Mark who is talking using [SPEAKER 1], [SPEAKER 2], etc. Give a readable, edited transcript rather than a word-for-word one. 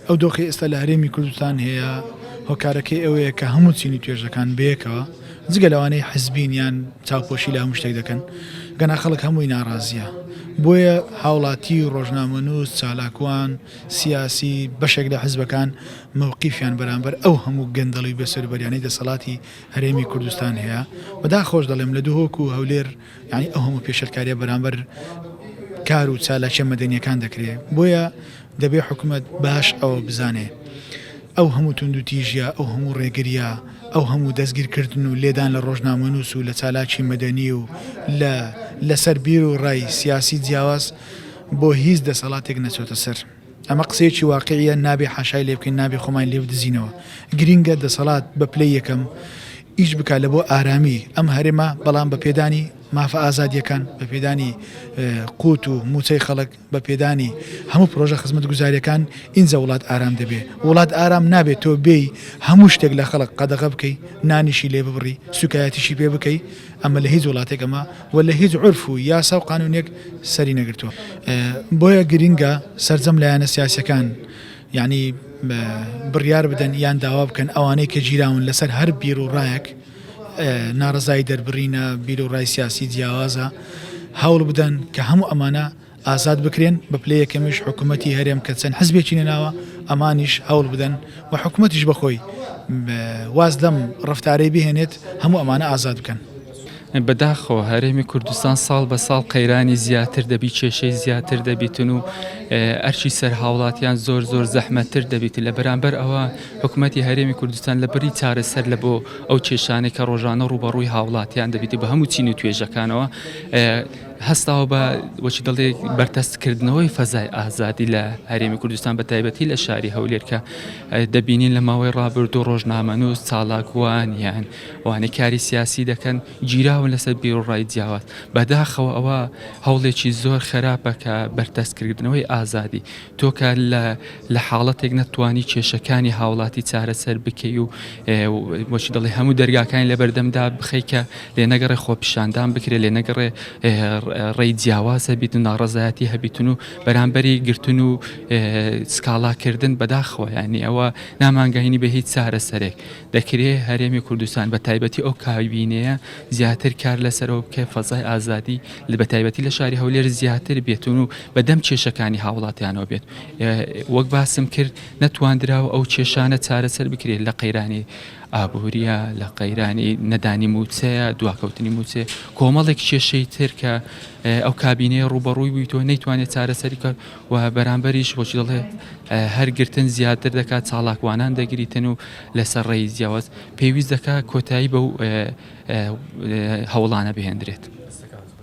[SPEAKER 1] ئەو دۆخەی ئێستا لە هەرێمی کوردستان هەیە هۆکارەکەی ئەوەیە کە هەموو چینی توێژەکان بەیەکەوە جگە لەوانەی حزبین یان چاوپۆشی لە هەموو شتێک دەکەن گەنا خەڵک هەمووی ناڕازیە بۆیە هاوڵاتی ڕۆژنامەنووس چالاکوان سیاسی بەشێک لە حزبەکان مەوقیفیان بەرامبەر ئەو هەموو گەندەڵی و بێسەروبەریانەی دەسەڵاتی هەرێمی کوردستان هەیە بەداخەوەش دەڵێم لە دهۆک و هەولێر یانی ئەو هەموو پێشێلکاریە بەرامبەر کار و چالاکیە مەدەنیەکان دەکرێ بۆیە دەبێ حکومەت باش ئەوە بزانێ ئەو هەموو توندوتیژیە ئەو هەموو ڕێگریە ئەو هەموو دەستگیرکردن و لێدان لە ڕۆژنامەنووس و لە چالاکی مەدەنی و لە لەسەر بیر و ڕای سیاسی جیاواز بۆ هیچ دەسەڵاتێک نەچۆتە سەر. ئەمە قسەیەکی واقیعیە نابێ حاشای لێ بکەین نابێ خۆمان لێ بدزینەوە گرینگە دەسەڵات بە پلەی یەکەم ئیش بکا لە بۆ ئارامی ئەم هەرێمە بەڵام بە پێدانی مافە ئازادیەکان بە پێدانی قوت و موچەی خەڵک بە پێدانی هەموو پرۆژە خزمەت گوزاریەکان ئینجا وڵات ئارام دەبێ وڵات ئارام نابێت تۆ بێی هەموو شتێک لە خەڵک قەدەغە بکەی نانیشی لێ ببڕی سوکایەتیشی پێ بکەی ئەمە لە هیچ وڵاتێک ئەمە و لە هیچ عورف و یاسا و قانونێک سەری نەگرتووە بۆیە گرینگە سەرجەم لایەنە سیاسەکان یعنی بڕیار بدەن یان داوا بکەن ئەوانەی کە گیراون لەسەر هەر بیر و ڕایەک ناڕزایی دەربڕینە بیر و ڕای سیاسی جیاوازە هەوڵ بدەن کە هەموو ئەمانە ئازاد بکرێن، بە پلەی یەکەمیش حکومەتی هەرێم کە چەند حزبێکی نەناوە ئەمانیش هەوڵ بدەن و حکومەتیش بەخۆی واز لەم ڕەفتارەی بهێنێت هەموو ئەمانە ئازاد بکەن.
[SPEAKER 2] بەداخەوە هەرێمی کوردستان ساڵ بە ساڵ قەیرانی زیاتر دەبی کێشەی زیاتر دەبیتن و ئەرکی سەر هاوڵاتیان زۆر زۆر زەحمەتتر دەبیت لە بەرامبەر ئەوە حکوومەتی هەرێمی کوردستان لە بری چارەسەر لە بۆ ئەو کێشانەی کە ڕۆژانە ڕووبەڕووی هاوڵاتیان دەبیت بە هەموو چین و توێژەکانەوە هەستاوە بە وەکی دەڵێ بەرتەستکردنەوەی فەزای ئازادی لە هەرێمی کوردستان بە تایبەتی لە شاری هەولێر کە دەبینین لە ماوەی ڕابردوو ڕۆژنامەنووس چالاکوان یان وانەی کاری سیاسی دەکەن گیراون لەسەر بیروڕای جیاواز بەداخەوە ئەوە هەوڵێکی زۆر خراپە کە بەرتەستکردنەوەی ئازادی تۆ کە لە لە حاڵەتێک نەتوانی کێشەکانی هاوڵاتی چارەسەر بکەی و وەکی دەڵێ هەموو دەرگاکانی لەبەردەمدا بخەی کە لێ نەگەڕێ خۆپیشاندان بکرێ لێ نەگەڕێ ڕێی جیاواز هەبیت و ناڕەزایەتی هەبیتن و بەرامبەری گرتن و سکاڵاکردن بەداخەوە یانی ئەوە نامانگەهینی بە هیچ چارەسەرێک دەکرێ هەرێمی کوردستان بە تایبەتی ئەو کابینەیە زیاتر کار لەسەرەوە بکە فەزای ئازادی بە تایبەتی لە شاری هەولێر زیاتر بێتون و بەدەم کێشەکانی هاوڵاتیانەوە بێت وەک باسم کرد نەتواندراوە ئەو کێشانە چارەسەر بکرێت لە قەیرانی ئابووریە لە قەیرانی نەدانی مووچەیە دواکەوتنی مووچێ کۆمەڵێک کێشەی تر کە ئەو کابینەیە ڕووبەڕووی بوویتەوە نەیتوانێت چارەسەری کە و بەرامبەریش بۆچی دەڵێ هەر گرتن زیاتر دەکات چاڵاکوانان دەگریتن و لەسەر ڕێی جیاواز پێویست دەکات کۆتایی بەو هەوڵانە بهێندرێت.